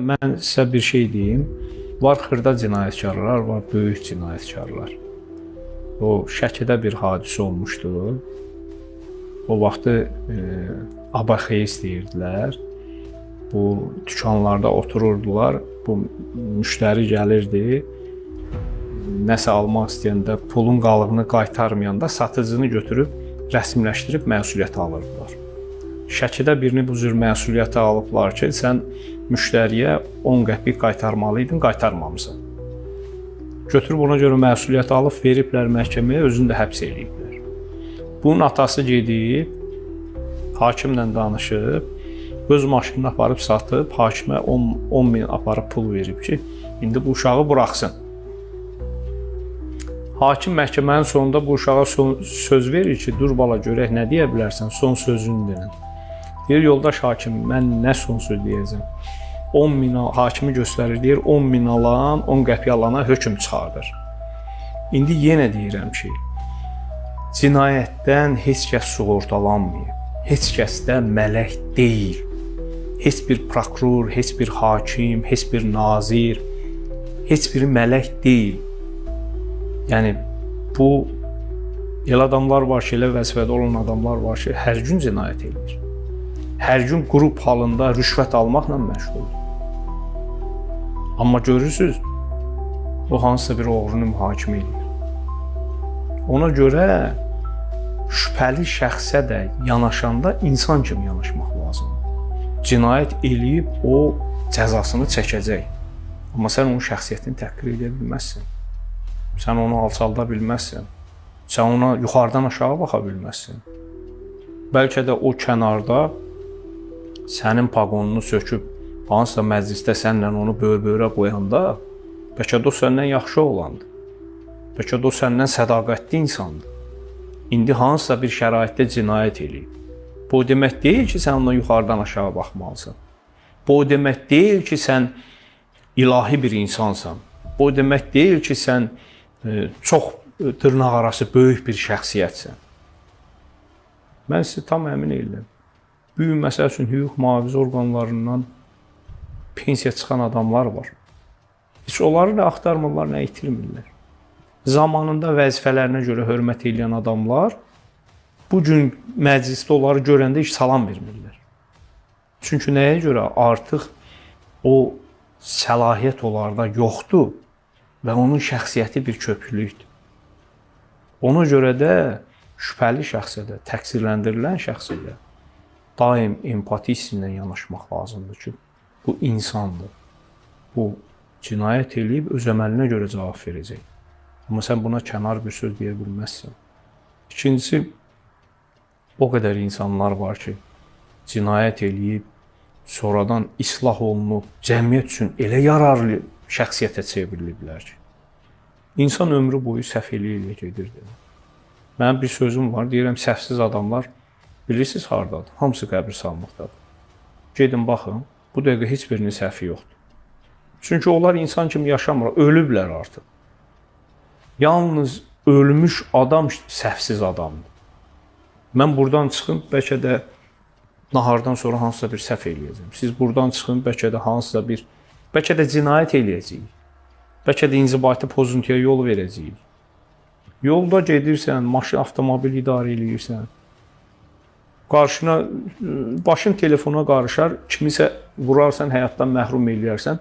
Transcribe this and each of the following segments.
Mən sizə bir şey deyim. Var xırda cinayətkarlar, var böyük cinayətkarlar. O Şəkidə bir hadisə olmuşdu. O vaxtı Abaxeys deyirdilər. Bu dükanlarda otururdular. Bu müştəri gəlirdi. Nəsə almaq istəyəndə pulun qalığını qaytarmayanda satıcını götürüb rəsmiləşdirib məsuliyyətə alırdılar. Şəkidə birini bu cür məsuliyyətə alıblar ki, sən müştəriyə 10 qəpik qaytarmalı idin, qaytarmamısan. Götürüb ona görə məsuliyyət alıb veriblər məhkəməyə, özünü də həbs eləyiblər. Bunun atası gedib hakimlə danışıb, öz maşınını aparıb satıb, hakimə 10 min aparıb pul verib ki, indi bu uşağı buraxsın. Hakim məhkəmənin sonunda bu uşağa son söz verir ki, dur bala görək nə deyə bilərsən, son sözünü denən. Deyir yoldaş hakim, mən nə son söz deyəcəm? 10 min hakimi göstərir, deyir 10 min alan, 10 qəpik alana hökm çıxardır. İndi yenə deyirəm ki, cinayətdən heç kəs sığortalanmayıb. Heç kəs də mələk deyil. Heç bir prokuror, heç bir hakim, heç bir nazir, heç biri mələk deyil. Yəni bu elə adamlar var ki, elə vəzifədə olan adamlar var ki, hər gün cinayət eləyir. Hər gün qrup halında rüşvət almaqla məşğuldur. Amma görürsüz, o hansısa bir oğrunu mühakimə eləyir. Ona görə şübhəli şəxsə də yanaşanda insan kimi yanaşmaq lazımdır. Cinayət eləyib o cəzasını çəkəcək. Amma sən onun şəxsiyyətini təhqir edə bilməzsən. Sən onu alçalda bilməzsən. Sən ona yuxarıdan aşağı baxa bilməzsən. Bəlkə də o kənarda sənin paqonunu söküb hansısa məclisdə sənlə onu böyür-böyrə qoyanda bəlkə də o səndən yaxşı oğlandır. Bəlkə də o səndən sədaqətli insandır. İndi hansısa bir şəraitdə cinayət eləyib. Bu o demək deyil ki, sən ondan yuxarıdan aşağı baxmalısan. Bu o demək deyil ki, sən ilahi bir insansan. Bu o demək deyil ki, sən çox dırnaqarası böyük bir şəxsiyyətsən. Mən sizi tam əmin edirəm. Bu gün məsəl üçün hüquq mühafizə orqanlarından pensiya çıxan adamlar var. Heç onları nə axtarmırlar, nə itirmirlər. Zamanında vəzifələrinə görə hörmət edən adamlar bu gün məclisdə onları görəndə heç salam vermirlər. Çünki nəyə görə artıq o səlahiyyət onlarda yoxdur və onun şəxsiyyəti bir köpüklükdür. Ona görə də şübhəli şəxsə də, təqsirləndirilən şəxsə də daim empati hissi ilə yanaşmaq lazımdır ki, bu insandır. Bu cinayət eləyib öz əməlinə görə cavab verəcək. Amma sən buna kənar bir söz deyə bilməzsən. İkincisi, o qədər insanlar var ki, cinayət eləyib, sonradan islah olunub, cəmiyyət üçün elə yararlı şəxsiyyətə çevriliblər ki, insan ömrü boyu səhv eləyə-eləyə gedirdi. Mənim bir sözüm var, deyirəm səhvsiz adamlar bilirsiniz hardadır? Hamısı qəbirstanlıqdadır. Gedin baxın, bu dəqiqə heç birinin səhvi yoxdur. Çünki onlar insan kimi yaşamır, ölüblər artıq. Yalnız ölmüş adam səhvsiz adamdır. Mən burdan çıxım, bəlkə də nahardan sonra hansısa bir səhv eləyəcəm. Siz burdan çıxın, bəlkə də hansısa bir, bəlkə də cinayət eləyəcəyik. Bəlkə də inzibati pozuntuya yol verəcəyik. Yolda gedirsən, maşın, avtomobil idarə eləyirsən. Qarşına başın telefona qarışar, kimisə vurarsan, həyatdan məhrum eləyərsən.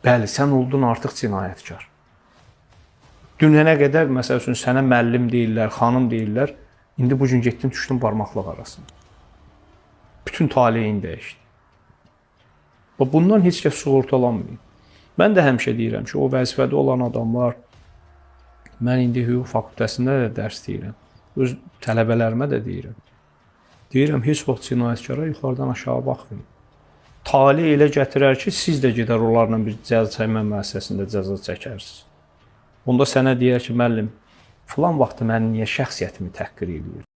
Bəli, sən oldun artıq cinayətkar. Dünənə qədər məsəl üçün sənə müəllim deyirlər, xanım deyirlər. İndi bu gün getdin düşdün barmaqlıq arasına. Bütün taleyin dəyişdi. Və bundan heç kəs sığortalanmayıb. Mən də həmişə deyirəm ki, o vəzifədə olan adamlar, mən indi hüquq fakültəsində də dərs deyirəm. Öz tələbələrimə də deyirəm. Deyirəm, heç vaxt cinayətkara yuxarıdan aşağı baxmayın. Tale elə gətirər ki, siz də gedər onlarla bir cəza çəkmə müəssisəsində cəza çəkərsiniz. Onda sənə deyər ki, müəllim, filan vaxtı mən niyə şəxsiyyətimi təhqir eləyir?